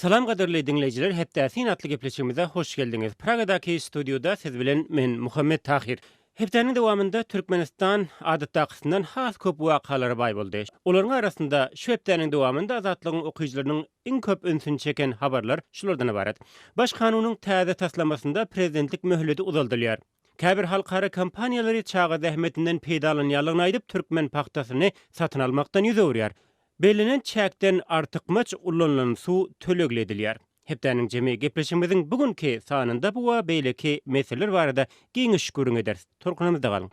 Salam gadyrly diňleýjiler Hepdä syn atly gepleşigimize hoş geldiňiz. Pragadaky studiýada siz bilen men Muhammet Tahyr. Hepdäniň dowamynda Türkmenistan adatdakysyndan has köp wakalara baý boldy. Olaryň arasynda şu hepdäniň dowamynda Azatlygyň okyjylarynyň iň köp ünsüni çeken habarlar şulardan ybarat. Baş kanunyň täze taslamasynda prezidentlik möhleti uzaldylýar. Käbir halkara kompaniýalary çaga zähmetinden peýdalanýanlygyny aýdyp, türkmen pagtasyny satyn almakdan ýüz öwürýär. Bellenen çäkden artykmaç ulanylan suw tölegli edilýär. Hepdäniň jemi gepleşigimiziň bu günki sanynda bu we beýleki meseleler barada giňiş gürrüň ederis. Tolkunymyzda galyň!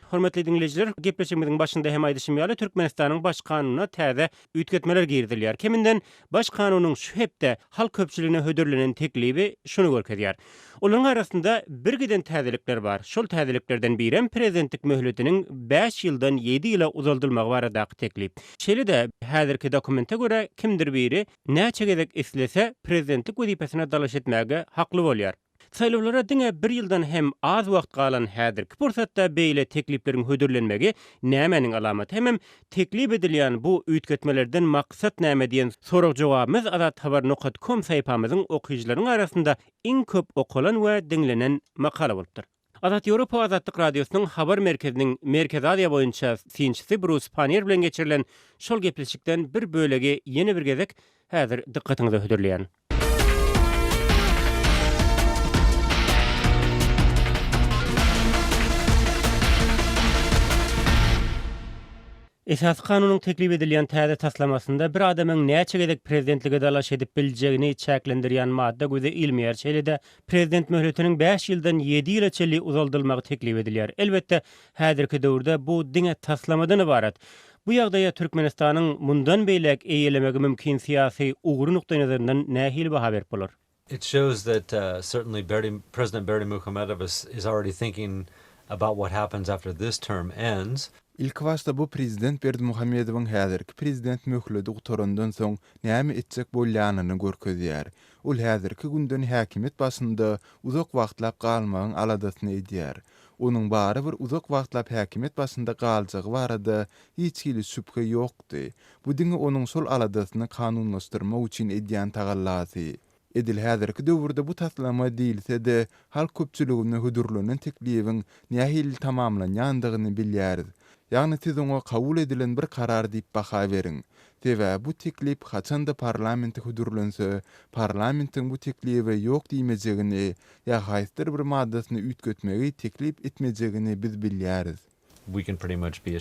Hormatly diňleýjiler, gepleşigimiziň başynda hem aýdyşym ýaly, Türkmenistanyň Baş Kanunyna täze üýtgetmeler girizilýär. Keminden Baş Kanunyň şu hepde halk köpçüligine hödürlenen teklibi şuny görkezýär. Olaryň arasynda birgiden täzelikler bar. Şol täzeliklerden birem prezidentlik möhletiniň bäş ýyldan ýedi ýyla uzaldylmagy baradaky teklip. Şeýle-de, häzirki dokumente görä, kimdir biri näçe gezek islese, prezidentlik wezipesine dalaş etmäge hakly bolýar. Saýlawlara diňe bir ýyldan hem az wagt galan häzirki pursatda beýle teklipleriň hödürlenmegi nämäniň alamaty hemem teklip edilýän bu üýtgetmelerden maksat näme diýen sorag-jogabymyz azathabar nokat kom saýpamyzyň okyjylarynyň arasynda iň köp okalan we diňlenen makala bolupdyr. Azat Ýewropa Azatlyk Radiosynyň habar merkeziniň Merkezi Aziýa boýunça synçysy Brus Pannier bilen geçirilen şol gepleşikden bir bölegi ýene bir gezek häzir dykgatyňyza hödürleýän. Esasy Kanunyň teklip edilýän täze taslamasynda bir adamyň näçe gezek prezidentlige dalaş edip biljegini çäklendirýän madda göze ilmeýär, şeýle-de prezident möhletiniň bäş ýyldan ýedi ýyla çenli uzaldylmagy teklip edilýär. Elbetde, häzirki döwürde bu diňe taslamadan ybarat. Bu ýagdaýa Türkmenistanyň mundan beýläk eýelemegi mümkin syýasy ugry nukdaýnazaryndan nähili baha berip bolar? It shows that certainly Berdi, President Berdimuhamedow is is already thinking about what happens after this term ends. Ilkibaşda bu prezident Berdimuhamedowyň häzirki prezident möhledi gutarandan soň näme etjek bolýanyny görkezýär. Ol häzirki günden häkimiýet başynda uzak wagtlap galmagyň aladasyny edýär. Onuň barybir uzak wagtlap häkimiýet başynda galjagy barada hiç hili şübhe ýokdy. Bu diňe onuň şol aladasyny kanunlaşdyrmak üçin edýän tagallasy. Edil häzirki döwürde bu taslama diýilse-de, halk köpçüligine hödürlenen teklibiň nähili tamamlanýandygyny bilýäris. Ýagny siz oňa kabul edilen bir karar diýip baha beriň. Sebäbi bu teklip haçan-da parlamente hödürlense, parlamentiň bu teklibe ýok diýmejegini ýa haýsydyr bir maddasyny üýtgetmegi teklip etmejegini biz bilýäris. We can pretty much be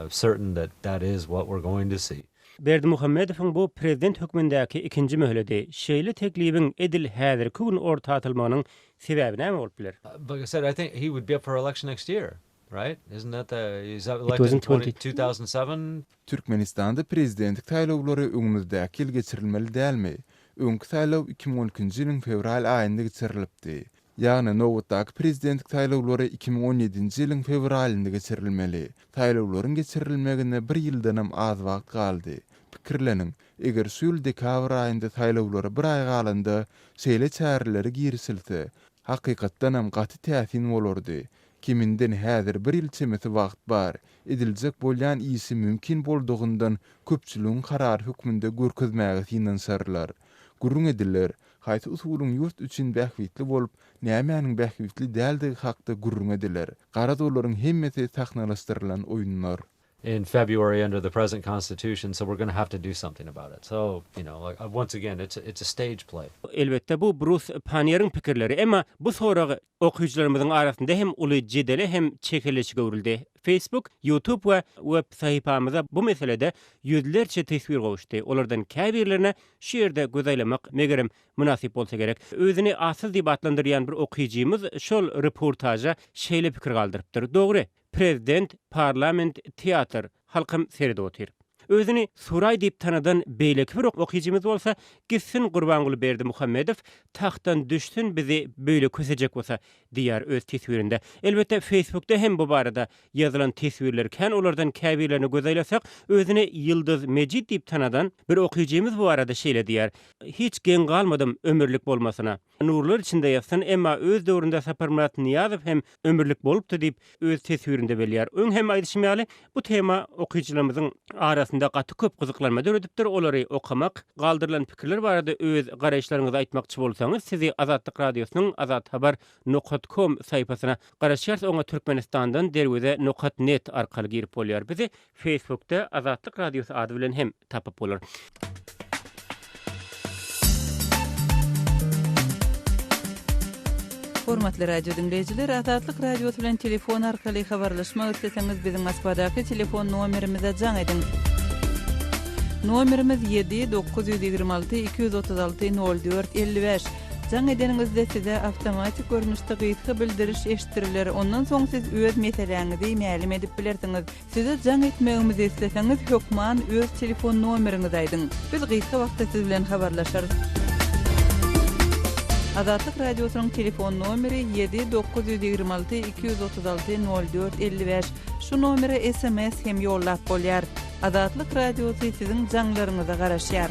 certain that that is what we're going to see. Berdimuhamedowyň bu prezident hökmündäki ikinji möhledi. Şeýle teklibiň edil häzirki gün orta atylmagynyň sebäbi näme bolup biler? Like I said, I think he would be up for election next year, right? Isn't that the, he's It elected was in in 20. 2007? Türkmenistanda prezidentlik saýlawlary öňümizdäki ýyl geçirilmeli dälmi? Öňki saýlaw 2012-nji ýylyň fewral aýynda geçirilipdi. Ýagny nobatdaky prezidentlik saýlawlary 2017-nji ýylyň fewralynda geçirilmeli. Saýlawlaryň geçirilmegine bir ýyldanam az wagt galdy. Pikirleniň, eger şu ýyl dekabr aýynda saýlawlara bir aý galanda şeýle çärelere girişilse, hakykatdanam gaty täsin bolardy. Keminden häzir bir ýyl çemesi wagt bar. Ediljek bolýan işi mümkin boldugyndan köpçüligiň karary hökmünde görkezmäge synanyşarlar. Gürrüň ediler, Haýsy usulyň ýurt üçin bähbitli bolup, nämäniň bähbitli däldigi hakda gürrüň ediler. Garaz olaryň hemmesi sahnalaşdyrylan oýunlar. In February under the present constitution so we're gonna have to do something about it so you know like once again it's it's a stage play. Elbetde bu Brus Pannieriň pikirleri, emma bu sorag okyjylarymyzyň arasynda hem uly jedele hem çekeleşige öwrüldi. Facebook, YouTube we web sahypamyza bu meselede ýüzlerçe teswir gowuşdy. Olardan käbirlerine Şu ýerde göz aýlamak, megerem, mynasyp bolsa gerek. Özüni Atsyz diýip atlandyrýan bir okyjymyz şol reportaža şeýle pikir galdyrypdyr, Dogry, prezident, parlament, teatr, halkam seredip otyr. Özüni Suraý diýip tanadan beýleki bir okyjymyz bolsa, Gitsin Gurbanguly Berdimuhamedow, tagtdan düşsün bizi beýle kösejek bolsa diýýär öz teswirinde. Elbetde Facebookda hem bu barada ýazylan teswirler kän olardan käbirlerine göz aýlasak, özüni Ýyldyz Mejit diýip tanadan bir okyjymyz bu barada şeýle diýýär, Hiç geň galmadym ömürlik bolmasyna. Nurlar içinde ýatsyn, emma öz döwründe Saparmyrat Nyýazow hem ömürlik bolupdy diýip, öz teswirinde belleýär. Öň hem aýdyşym ýaly, bu tema okyjylarymyzyň arasynda gaty köp gyzyklanma döredipdir. Olary okamak, galdyrylan pikirler barada öz garaýyşlaryňyzy aýtmakçy bolsaňyz, sizi Azatlyk Radiosynyň Azathabar nokat kom saýpasyna garaşýarys, oňa Türkmenistandan Derweze nokat net arkaly girip bolýar. Bizi Facebookda Azatlyk Radiosy ady bilen hem tapyp bolar. Hormatly radio diňleýjiler, Azatlyk Radiosy bilen telefon arkaly habarlaşmak isleseňiz, biziň Moskwadaky telefon nomerimize jaň ediň. Nomerimiz 7 926 236 04 55. Jaň edeniňizde size awtomatik görnüşde gysga bildiriş eşitdiriler, ondan soň siz öz meseläňizi mälim edip bilersiňiz. Size jaň etmegimizi isleseňiz hökman öz telefon nomeriňizi aýdyň. Biz gysga wagtda siz bilen habarlaşarys. Azatlyk Radiosynyň telefon nomeri ýedi 926 236 04 55. Şu nomere sms hem ýollap bolýar. Azatlyk Radiosy siziň jaňlaryňyza garaşýar.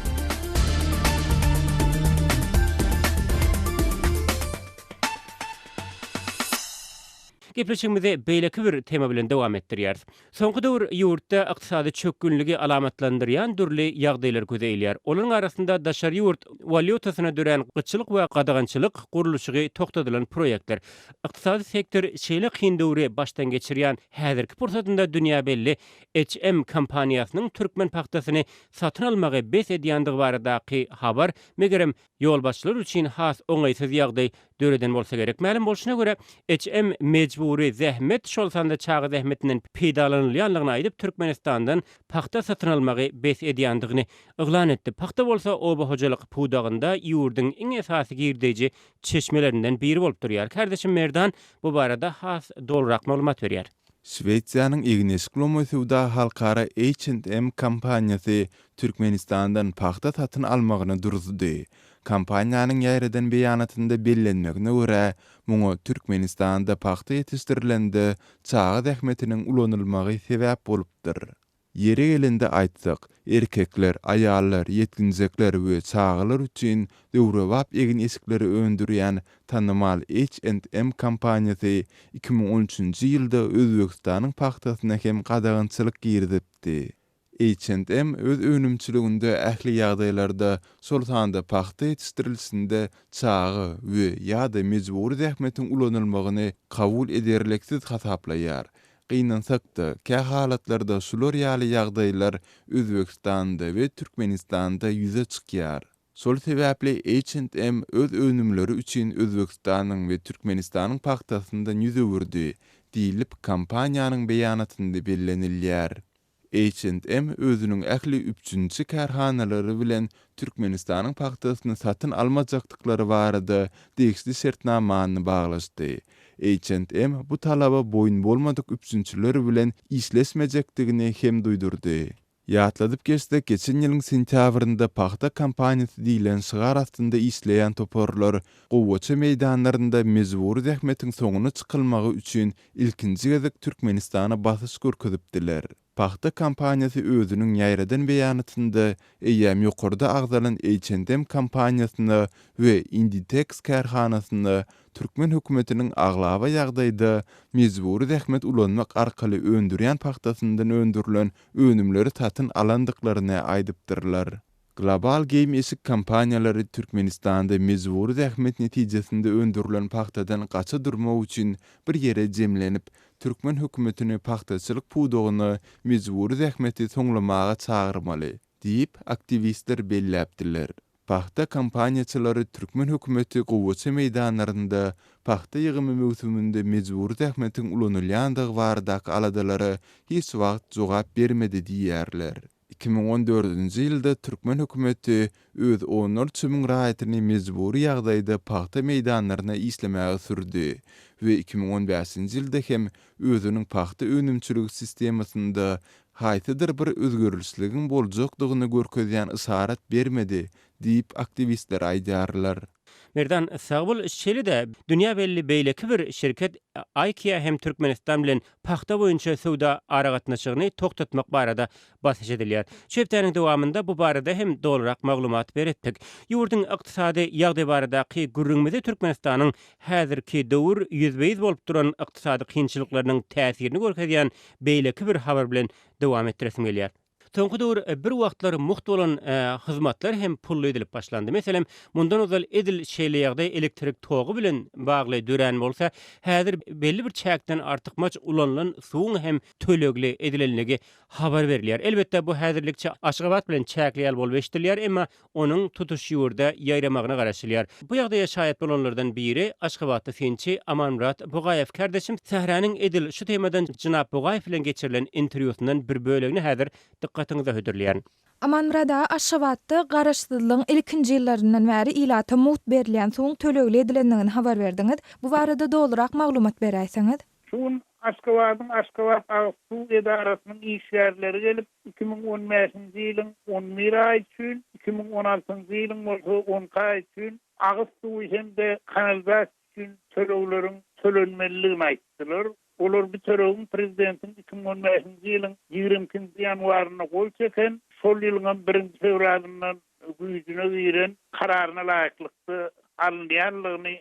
Gepleşigimizi beýleki bir tema bilen dowam etdirýäris. Soňky döwür ýurtda ykdysady çökgünligi alamatlandyrýan dürli ýagdaýlar göze ilýär. Olaryň arasynda daşary ýurt walýutasyna dörän gytçylyk we gadagançylyk, gurluşygy togtadylan proýektler. Ykdysady sektor şeýle kyn döwri başdan geçirýän häzirki pursatynda dünýä belli HM kompaniýasynyň türkmen pagtasyny satyn almagy bes edýändigi baradaky habar, megerem, ýolbaşçylar üçin has oňaýsyz ýagdaý döreden bolsa gerek. Mälim bolşuna görä, HM mejbury zähmet, şol sanda çaga zähmetinden peýdalanylýandygyny aýdyp, Türkmenistandan pagta satyn almagy bes edýändigini yglan etdi. Pagta bolsa oba hojalyk pudagynda ýurduň iň esasy girdeýji çeşmelerinden biri bolup durýar. Kärdeşim Merdan bu barada has dolurak maglumat berýär. Şwesiýanyň egin-eşik lomaý söwda halkara H&M kompaniýasy Türkmenistandan pagta satyn almagyny duruzdy. Kompaniýanyň ýaýradan beýanatynda bellenmegine görä, muňa Türkmenistanda pagta ýetişdirilende çaga zähmetiniň ulanylmagy sebäp bolupdyr. Ýeri gelende aýtsak, erkekler, aýallar, ýetginjekler we çagalar üçin döwrebap egin-eşikleri öndürýän tanymal H&M kompaniýasy 2013-nji ýylda Özbegistanyň pagtasyna hem gadagançylyk girizipdi. H&M öz önümçiliginde ähli ýagdaýlarda, şol sanda pagta ýetişdirilişinde çaga we ýa-da mejbury zähmetiň ulanylmagyny kabul ederliksiz hasaplaýar. Gynansak-da, kähalatlarda şular ýaly ýagdaýlar Özbegistanda we Türkmenistanda ýüze çykýar. Şol sebäpli H&M öz önümleri üçin Özbegistanyň we Türkmenistanyň pagtasyndan ýüz öwürdi, diýlip, kompaniýanyň beýanatynda bellenilýär. H&M özüniň ähli üpjünçi kärhanalary bilen Türkmenistanyň pagtasyny satyn almajakdyklary barada degişli şertnamany baglaşdy. H&M bu talaba boýun bolmadyk üpjünçiler bilen işleşmejekdigini hem duýdurdy. Ýatladyp geçsek, geçen ýylyň sentýabrynda Pagta kampaniýasy diýlen şygar astynda işleýän toparlar gowaça meýdanlarynda mejbury zähmetiň soňuna çykylmagy üçin ilkinji gezek Türkmenistana basyş görkezipdiler. Pagta kompaniýasy özüniň ýaýradan beýanatynda eýýäm ýokarda agzalan H&M kompaniýasyna we Inditex kärhanasyna türkmen hökümetiniň aglaba ýagdaýda mejbury zähmet ulanmak arkaly öndürýän pagtasyndan öndürilen önümleri satyn alandyklaryny aýdypdyrlar. Global geýim-eşik kompaniýalary Türkmenistanda mejbury zähmet netijesinde öndürilen pagtadan gaça durmak üçin bir ýere jemlenip, türkmen hökümetini pagtaçylyk pudagyna mejbury zähmeti soňlamaga çagyrmaly, diýip, aktiwistler belläpdiler. Pagta kompaniýaçylary türkmen hökümeti gowaça meýdanlarynda pagta ýygymy möwsüminde mejbury zähmetiň ulanylýandygy baradaky aladalara hiç wagt jogap bermedi diýýärler. 2014-nji ýylda türkmen hökümeti öz onlarça müň raýatyny mejbury ýagdaýda pagta meýdanlaryna işlemäge sürdi we 2015-nji ýylda hem özüniň pagta önümçiligi sistemasynda haýsydyr bir özgerlişligiň boljakdygyny görkezýän yşarat bermedi diýip, aktiwistler aýdýarlar. Merdan, sag bol. Şeýle-de, dünýä belli beýleki bir şirket IKEA hem Türkmenistan bilen pagta boýunça söwda aragatnaşygyny togtatmak barada basyş edilýär. Şu hepdäniň dowamynda bu barada hem dolurak maglumat beripdik. Ýurduň ykdysady ýagdaýy baradaky gürrüňimizi Türkmenistanyň häzirki döwür ýüzbe-ýüz bolup duran ykdysady kynçylyklarynyň täsirini görkezýän beýleki bir habar bilen dowam etdiresim gelýär. Soňky döwür bir wagtlar mugt bolan hyzmatlar hem pully edilip başlandy. Meselem, mundan ozal edil şeýle ýagdaý elektrik togy bilen bagly dörän bolsa, häzir belli bir çäkden artykmaç ulanylan suwuň hem tölegli edilenligi habar berilýär. Elbetde, bu häzirlikçe Aşgabat bilen çäkli ýaly bolup eşidilýär, emma onuň tutuş ýurda ýaýramagyna garaşylýar. Bu ýagdaýa şaýat bolanlardan biri aşgabatly synçy Amanmyrat Bugaýew kärdeşim Sähräniň edil şu temadan jenap Bugaýew bilen geçirilen interwýusyndan bir bölegini häzir dykgatyňyza hödürleýärin. Amanmyrat aga, Aşgabatda Garaşsyzlygyň ilkinji ýyllaryndan bäri ilata mugt berilýän suwuň tölegli edilendigini habar berdiňiz. Bu barada dolurak maglumat beräýseňiz? Şu gün Aşgabadyň Aşgabat agyz suw edarasynyň işgärleri gelip, 2015-nji ýylyň on bir aýy üçin, 2016-njy ýylyň bolsa on iki aýy üçin agyz suwy hem-de kanalizasiýa üçin tölegleriň tölenmelidigini aýtdylar. Olar bu tölegiň prezidentiň 2015-nji ýylyň ýigrimi ikinji ýanwarynda gol çeken, şol ýylyňam birinji fewralyndan güýjüne giren kararyna laýyklykda alynýandygyny,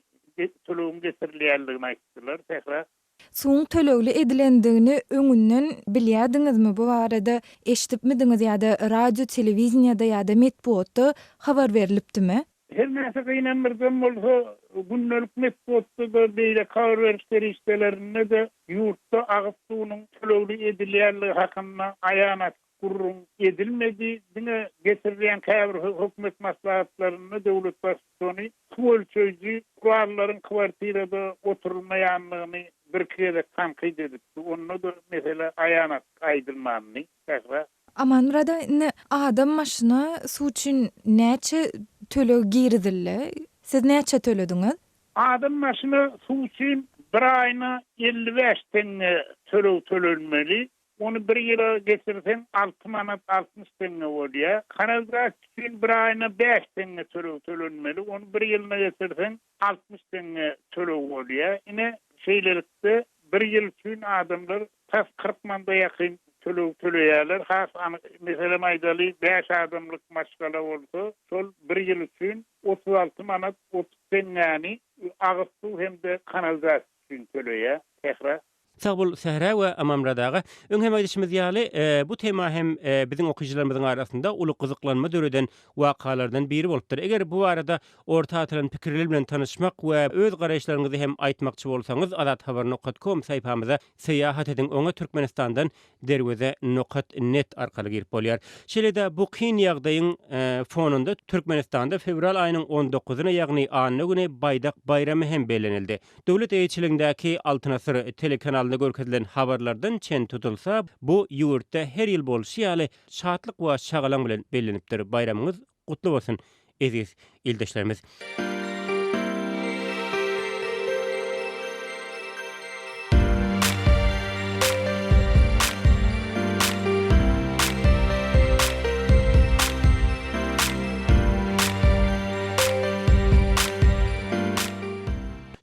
tölegiň getirilýändigini aýtdylar. Sähra. Suwuň tölegli edilendigini öňünden bilýärdiňizmi, bu barada eşidipmidiňiz ýa-da radio, telewideniýede ýa-da metbugatda habar berlipdimi? Her näçe gynandyryjam bolsa, gündelik metbugatda-da, beýleki habar beriş serişdelerinde-de ýurtda agyz suwunyň tölegli edilýänligi hakynda aýan-açyk gürrüň edilmedi. Diňe geçirilýän käbir hökümet maslahatlarynda döwlet Baştutany suw ölçeýji gurallaryň kwartirada oturylmaýandygyny birki gezek tankyt edipdi. Onda-da mesele aýan-açyk aýdylmandy. Sähra. Amanmyrat aga indi adam başyna suw üçin näçe töleg girizildi? Siz näçe tölediňiz? Adam başyna suw üçin bir aýyna 55 teňňe töleg tölenmeli. Ony bir ýyla geçirseň alty manat 60 teňňe bolýar. Kanalizasiýa üçin bir aýyna bäş teňňe töleg tölenmeli. Ony bir ýylyna geçirseň 60 teňňe töleg bolýar. Ine, şeýlelikde bir ýyl üçin adamlar tas 40 manada ýakyn töleg töleýärler. Has anyk, meselem aýdaly, bäş adamlyk maşgala bolsa, şol bir ýyl üçin 36 manat 30 teňňäni agyz suw hem-de kanalizasiýa üçin töleýär. Sähra. Sag bol Sähra we Amanmyrat aga. Öň hem aýdyşymyz ýaly, bu tema hem biziň okyjylarymyzyň arasynda uly gyzyklanma döreden wakalardan biri bolupdyr. Eger bu barada orta atylan pikirler bilen tanyşmak we öz garaýyşlaryňyzy hem aýtmakçy bolsaňyz, azathabar nokat kom saýpamyza syýahat ediň, oňa Türkmenistandan derweze nokat net arkaly girip bolýar. Şeýle-de bu kyn ýagdaýyň fonunda Türkmenistanda fewral aýynyň on dokuzyna, ýagny anna güni Baýdak baýramy hem bellenildi. Döwlet eýeçiligindäki Altyn asyr telekanalynda görkezilen habarlardan çen tutulsa, bu ýurtda her ýyl bolşy ýaly şatlyk we şagalaň bilen bellenipdir. Baýramyňyz gutly bolsun, eziz ildeşlerimiz!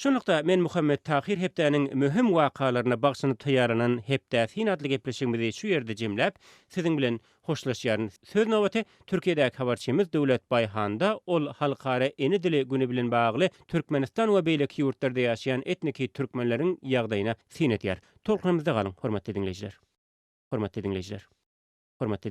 Şunlukda, men Muhammet Tahyr hepdäniň möhüm wakalaryna bagyşlanyp taýýarlanan Hepdä syn atly gepleşigimizi şu ýerde jemläp, siziň bilen hoşlaşýaryn. Söz nobaty Türkiýedäki habarçymyz Döwlet Baýhanda, ol Halkara ene dili güni bilen bagly Türkmenistan we beýleki ýurtlarda ýaşaýan etniki türkmenleriň ýagdaýyna syn edýär. Tolkunymyzda galyň, hormatly diňleýjiler. Hormatly diňleýjiler. Hormatly.